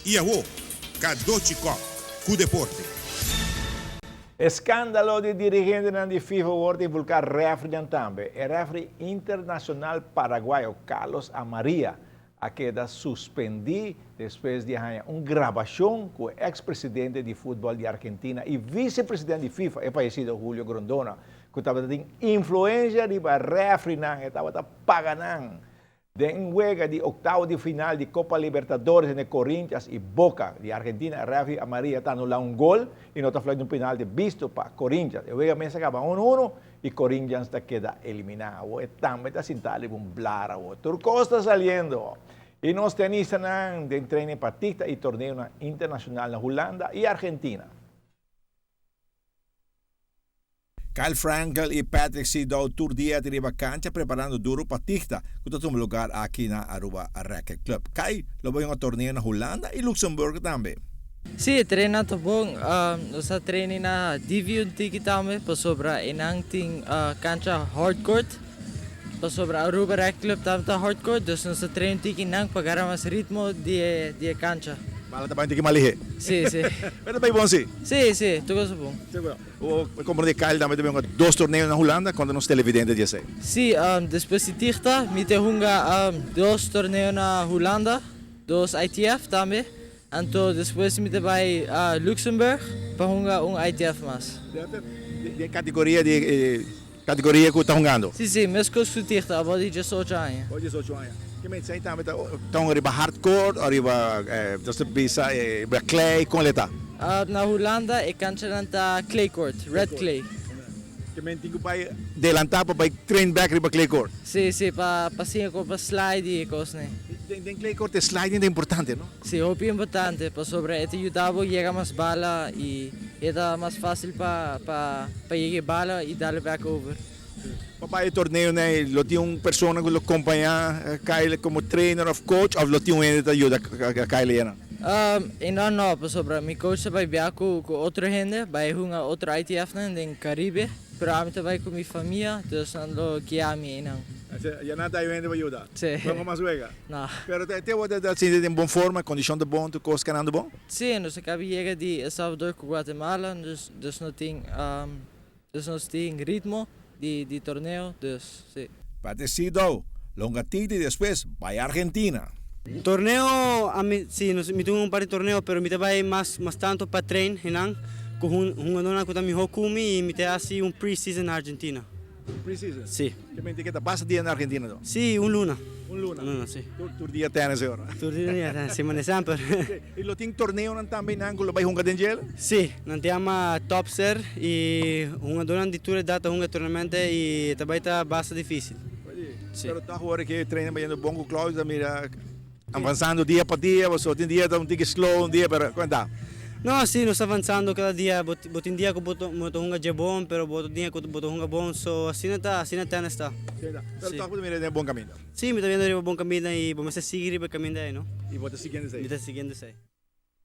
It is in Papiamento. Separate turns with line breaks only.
I awo, Cadochi Kock ku deporte.
Escandalo di dirigentenan di FIFA word involucra refrinan tambe. E refri internacional paraguayo Carlos Amarilla a keda suspendi despues di a haña un grabacion cu e ex presidente di futbol di Argentina y vicepresidente di FIFA, e fayecido Julio Grondona, cu tabata tin influencia riba refrinan, e tabata paga nan. Den un wega di octavo di final di Copa Libertadores entre Corinthians y Boca di Argentina, refri Amarilla ta anula un gol y no ta fluit un penalti bisto pa Corinthians. E wega mes a caba uno uno y Corinthians ta keda elimina. Awor e tambe ta sinta riba un blar awor. Tur cos ta saliendo. Y nos tenistanan den training pa Ticta y torneonan internacional na Hulanda y Argentina.
Kyle Frankel y Patrick Sydow tur dia ta riba cancha preparando duro pa Tigta cu ta tuma lugar aki na Aruba Racket Club. Kyle lo bay hunga torneo na Hulanda y Luxemburg tambe.
Sí, e traina ta bon. Nos a traini na Divi un tiki tambe pasobra einan tin cancha hard court. Pasobra Aruba Racket Club tambe ta hard court, dus nos a train un tiki einan pa gara mas ritmo di e cancha.
Bala ta bay un tiki mas lihe.
Sí, sí.
Pero ta bay bon sí?
Sí, sí, tur cosa bon.
Bo comprende Kyle tambe ta bin hunga dos torneo na Hulanda konta nos televidente di esei.
Sí, despues di Tigta mi ta hunga dos torneo na Hulanda, dos ITF tambe, anto despues mi ta bai Luxemburg pa hunga un ITF mas.
Den categoria di categoria cu ta hungando?
Sí, sí, mescos cu Tigta, abo di diesocho aña.
Abo di diesocho aña. Ke men esei tambe ta hunga riba hard court o riba nos ta bisa riba clay con el ta?
Na Hulanda e canchanan ta clay court, red clay.
Ke men tin cu bay delanta pa bay train back riba clay court?
Si, si, pa siña con pa slide y e cosnan.
Den clay court e sliding ta importante, no?
Si, hopi importante, pasobra e ta yuda bo yega mas bala y e ta mas facil pa pa yega e bala y dale back over.
Pa bay e torneo nan lo tin un persona cu lo compaña Kyle como trainer of coach of lo tin un hende ta yuda Kyle enan?
Enan no, pasobra mi coach ta bay bia cu otro hende, bay hunga otro ITF nan den Caribe, pero ami ta bay cu mi famia, dus nan lo guia mi einan.
Ya nan ta hay un hende pa yuda?
Si.
No mas wega?
No.
Pero te awor ta sinti den bon forma, condicion ta bon, tur cos canando bon?
Si, nos a caba yega di El Salvador cu Guatemala, dus no tin. Dus nos tin ritmo di di torneo, dus si.
Patrick Sydow, longa titi y despues bay Argentina.
Torneo ami si nos mi tin un par di torneo pero mi ta bay mas mas tanto pa train hennan cu hungadornan cu ta miho cu mi y mi ta haci un pre season na Argentina.
Un pre season?
Si.
Ke menti ke ta basta dia na Argentina to?
Si, un luna.
Un luna?
Un luna, si.
Tur dia tennis e ora?
Tur dia tennis, si, mane semper.
I lo tin torneonan tambe nan ku lo bai hunga den djel?
Si, nan ta yama Top Ser i hungadornan di tur edat ta hunga e tornemente i ta bai ta basta difisil.
Si. Pero tòg ora ke trainer bayendo bon ku Claudio ta mira avansando dia pa dia, pasobra tin dia ta un tiki slow un dia pero kon ta?
No, si, nos ta avansando kada dia. Bo tin dia ku bo ta hunga dje bon pero bo otro dia ku bo ta hunga bon, so asina ta, asina tennis ta.
Pero tòg bo ta mira den bon kaminda.
Sí, mi ta biendo riba bon kaminda i bo mester sigui riba e kaminda ei, no?
I bo ta siguiendo esei?
Mi ta siguiendo esei.